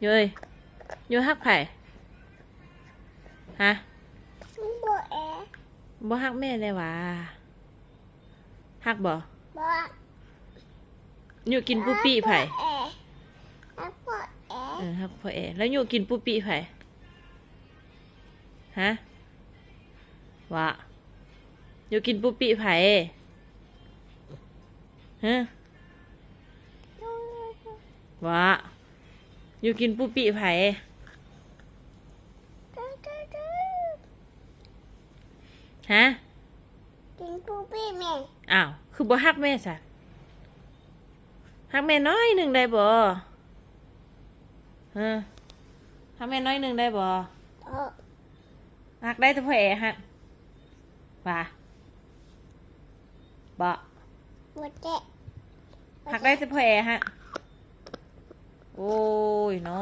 ໂຍ ໂຍຮັກໃຜ? ຮະ? ບໍ່ແອ ບໍ່ຮັກແມ່ແດ່ຫວາ? ຮັກບໍ່? ບໍ່ ໂຍກິນປູປີ້ໃຜ? ຮັກພໍ່ແອ ຮັກພໍ່ແອ ເອີ ຮັກພໍ່ແອ. ແລ້ວໂຍກິນປູປີ້ໃຜ? ຮະ? ຫວາ? ໂຍກິນປູປີ້ໃຜ? ຮະ? ຫວາ? ໂຍກິນປູປີ້ໃຜ? ຮະ? ກິນປູປີ້ແມ່. ອ້າວ ຄືບໍ່ຮັກແມ່ຊະ? ຮັກແມ່ໜ້ອຍໜຶ່ງໄດ້ບໍ່? ຮະ? ຮັກແມ່ໜ້ອຍໜຶ່ງໄດ້ບໍ່? ບໍ່. ຮັກໄດ້ແຕ່ພໍ່ແອຫັ້ນຫວາ? ບໍ່. ບໍ່ແຕະ. ຮັກໄດ້ແຕ່ພໍ່ແອຫັ້ນ. ໂອ້ຍເນາະ